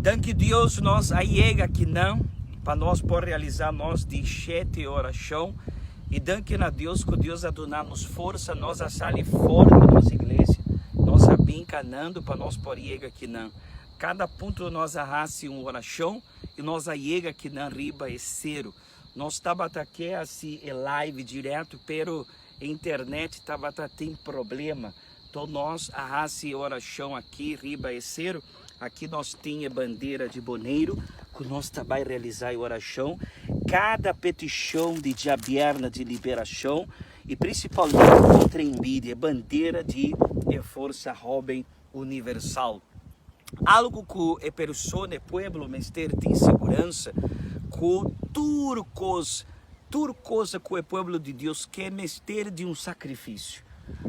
Danki Dios nos a yega akinan pa nos por realisá nos di shete orashon i danki na Dios ku Dios a duna nos forsa nos a sali for di nos iglesia nos a bin kanando pa nos por yega akinan. Kada punto nos a hasi un orashon i nos a yega akinan riba e seru. Nos tabata ke hasi e live direto pero e internet tabata tin problema. Enton nos a hasi e orashon aki riba e seru. Aki nos tin e bandera di Boneiru ku nos ta bai realisá e orashon. Kada petishon di djabièrnè di liberashon i prinsipalmente kontra envidia, e bandera di e Forsa Hóben Universal. Algu ku e persona, e pueblo mester tin siguransa ku tur kos, tur cosa ku e pueblo di Dios ke mester di un sakrifisio.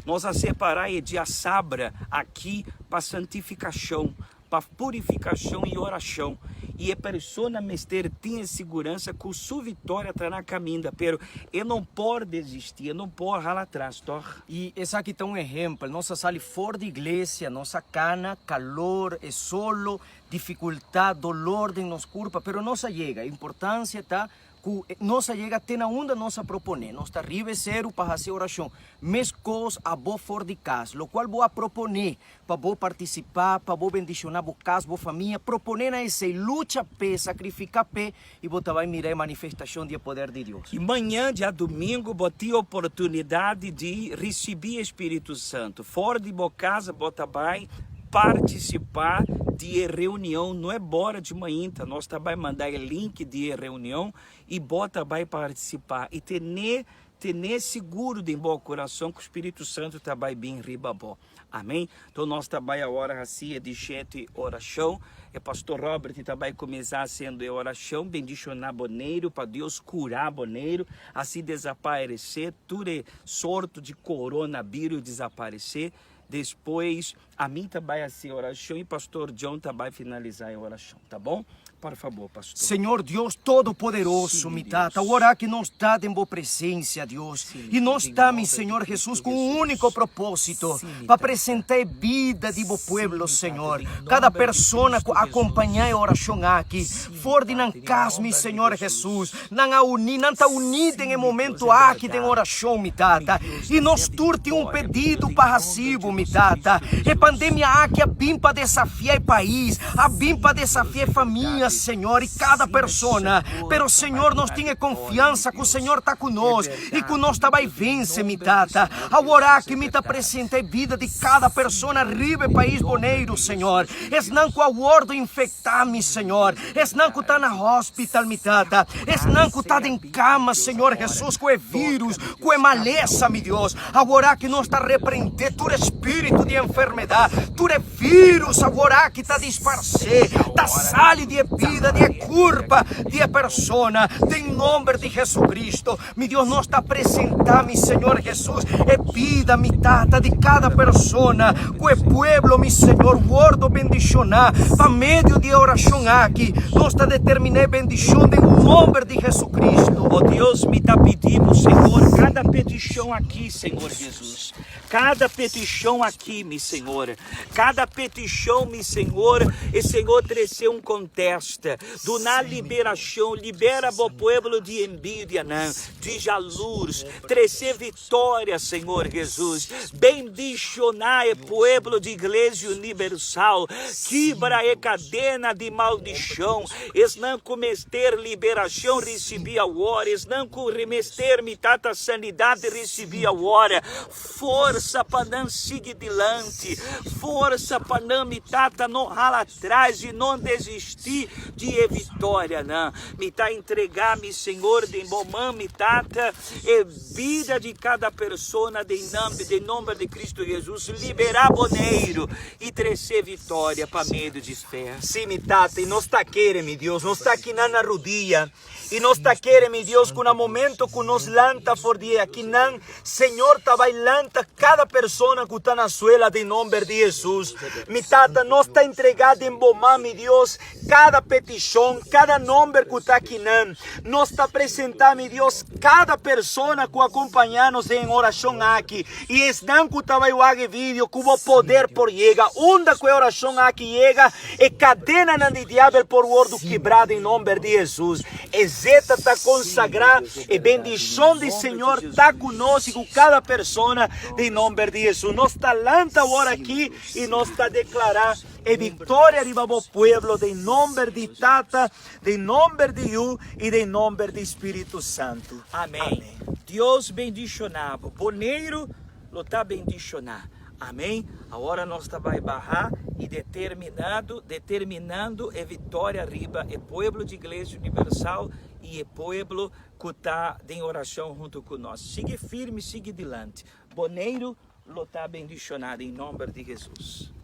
Nos a separá e dia sabra aki pa santifikashon, pa purifikashon i orashon. I e persona mester tin e siguransa ku su vitoria ta na kaminda, pero e no por desistí, e no por hala atras, tòg? I esaki ta un ehempel, nos a sali for di iglesia, nos a kana, kalor, e solo, difikultat, dolor den nos kurpa, pero nos a yega. E importansia ta ku nos a yega te na unda nos a proponé. Nos ta riba e seru pa hasi orashon. Meskos abo for di kas, lokual bo a proponé pa bo partisipá, pa bo bendishoná bo kas, bo famia, proponé na esei, lucha p'e, sakrifiká p'e, i bo ta bai mira e manifestashon di e poder di Dios. I mañan, djadumingu, bo tin oportunidat di risibí e Spiritu Santu. For di bo casa bo ta bai partisipá di e reunion no e bora di mainta. Nos ta bai manda e link di e reunion i bo ta bai partisipá. I tene tene seguro den bo kurason ku Spiritu Santu ta bai bin riba bo. Amén. Enton nos ta bai awor hasi e di shete orashon. E pastor Robert ta bai kuminsá hasiendo e orashon. Bendishoná Boneiru pa Dios kurá Boneiru, hasi desaparesé tur e sorto di coronavirus desaparesé. Despues ami ta bai hasi e orashon i pastor John ta bai finalisá e orashon. Ta bon? Por fabor, pastor. Señor Dios Todopoderoso, mi Tata, awor aki nos ta den Bo presencia, Dios, i nos ta, mi Señor Jesus, cu un unico proposito, pa presenta e bida di Bo pueblo, Señor. Cada persona cu acompaña e oracion aki, for di nan cas, mi Señor Jesus, nan a uni, nan ta uni den e momento aki den oracion, mi Tata, i nos tur tin un pedido pa haci Bo, mi Tata. E pandemia aki a bin pa desafia e pais, A bin pa desafia e famia, Señor, i kada persona. Pero, Señor, nos tin e konfiansa ku Señor ta ku nos i ku nos ta bai vense, mi Tata. Awor aki mi ta presenta e bida di kada persona riba e pais Boneiru, Señor. Esnan ku a wòrdu infektá, mi Señor. Esnan ku ta na hospital, mi Tata. Esnan ku ta den kama, Señor Hesus, ku e virus, ku e malesa, mi Dios. Awor aki nos ta reprendé tur espíritu di enfermedat, tur e Virus aworaki ta disparsé, ta sali di e bida, di e kurpa di e persona, den nomber di Jesucristo. Mi Dios, nos ta presentá, mi Señor Jesus, e bida, mi Tata, di kada persona, ku e pueblo, mi Señor, wordo bendishoná pa medio di e orashon aki. Nos ta determiná e bendishon den nomber di Jesucristo. O Dios, mi ta pidi Bo, Señor, kada petishon aki, Señor Jesus. Kada petishon aki, mi Señor, kada petishon, mi Señor, e Señor trese un kontesta, duna liberashon, libera bo pueblo di enbidianan, di jalurs, trese vitoria, Señor Jesus, bendishoná e pueblo di Iglesia Universal, kibra e kadena di maldishon, esnan ku mester liberashon risibí awor, esnan ku mester mi Tata sanidat risibí awor. Forsa pa nan sigui dilanti, forsa pa nan mi tata no hala atras i no desisti di e vitorianan. Mi ta entrega mi Señor den bo man mi tata, e bida di kada persona den namber den nomber di Cristo Jesus libera Boneiru i trese vitoria pa medio di fe. Sí mi tata i nos ta kere mi Dios, nos ta akinan na rudia. I nos ta kere, mi Dios, ku na momento ku nos lanta for di e akinan, Señor ta bai lanta kada. kada persona ku ta na suela den nomber di Hesus. Mi Tata, nos ta entregá den bo man, mi Dios, kada petishon, kada nomber ku ta akinan. Nos ta presentá, mi Dios, kada persona ku a kompañá nos den e orashon aki i esnan ku ta bai wak e video ku bo poder por yega. Unda ku e orashon aki yega, e kadenanan di diabel por wòrdu kibrá den nomber di Hesus. E zeta ta konsagrá, e bendishon di Señor ta ku nos i ku kada persona den nomber di Hesus. Nos ta lanta awor aki i nos ta deklará e viktoria riba bo pueblo den nomber di Tata, den nomber di Yu i den nomber di Spiritu Santu. Amén. Dios bendishoná bo. Boneiru lo ta bendishoná. Amén. Awor nos ta bai baha i determinado, determinando e viktoria riba e pueblo di Iglesia Universal i e pueblo ku ta den orashon huntu ku nos. Sigui firme, sigui dilanti. Boneiru lo ta bendishoná den nomber di Hesus.